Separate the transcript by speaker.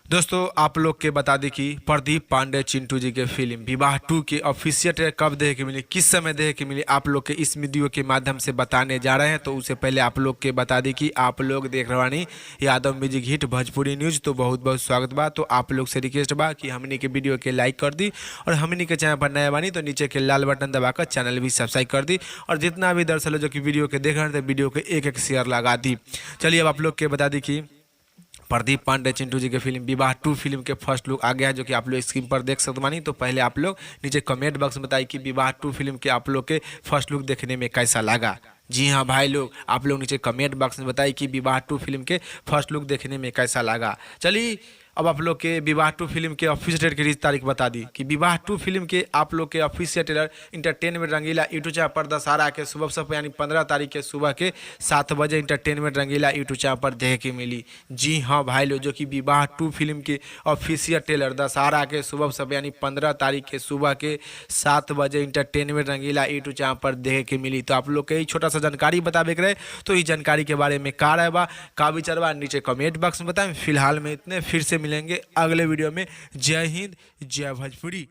Speaker 1: दोस्तों, आप लोग के बता दी कि प्रदीप पांडे चिंटू जी के फिल्म विवाह 2 के ऑफिशियल ट्रेलर कब देखे के मिली, किस समय देखे के मिली, आप लोग के इस वीडियो के माध्यम से बताने जा रहे हैं। तो उससे पहले आप लोग के बता दी कि आप लोग देख रहे बानी Yadav music hit Bhojpuri news, तो बहुत बहुत स्वागत बा। तो आप लोग से रिक्वेस्ट बा कि हमनी के वीडियो के लाइक कर दी और हमनी के चैनल पर नया बानी तो नीचे के लाल बटन दबाकर चैनल भी सब्सक्राइब कर दी और जितना भी दर्शक लोग जो कि वीडियो के देख रहे हैं वीडियो के एक एक शेयर लगा दी। चलिए, अब आप लोग के बता दी कि प्रदीप पांडे चिंटू जी के फिल्म विवाह 2 फिल्म के फर्स्ट लुक आ गया है, जो कि आप लोग स्क्रीन पर देख सकते बानी। तो पहले आप लोग नीचे कमेंट बॉक्स में बताइए कि विवाह 2 फिल्म के आप लोग के फर्स्ट लुक देखने में कैसा लगा। जी हाँ भाई लोग, आप लोग नीचे कमेंट बॉक्स में बताइए कि विवाह 2 फिल्म के फर्स्ट लुक देखने में कैसा लगा। चलिए, अब आप लोग के विवाह 2 फिल्म के ऑफिशियल ट्रेलर की रिलीज तारीख बता दी कि विवाह 2 फिल्म के आप लोग के ऑफिशियल ट्रेलर इंटरटेनमेंट रंगीला यूट्यूब चैनल पर दशहरा के सुबह सब यानी 15 तारीख के सुबह के 7 बजे इंटरटेनमेंट रंगीला यूट्यूब चैनल पर देखे के मिली। जी हाँ भाई लोग, जो कि विवाह 2 फिल्म के ऑफिशियल ट्रेलर दशहरा के सुबह सब यानी 15 तारीख के सुबह के 7 बजे इंटरटेनमेंट रंगीला यूट्यूब चैनल पर देखे के मिली। तो आप लोग के छोटा सा जानकारी बतावे के रहे। तो इस जानकारी के बारे में का राय बा, का विचार बा, नीचे कमेंट बॉक्स में बताएं। फिलहाल में इतने, फिर से मिलेंगे अगले वीडियो में। जय हिंद, जय भोजपुरी।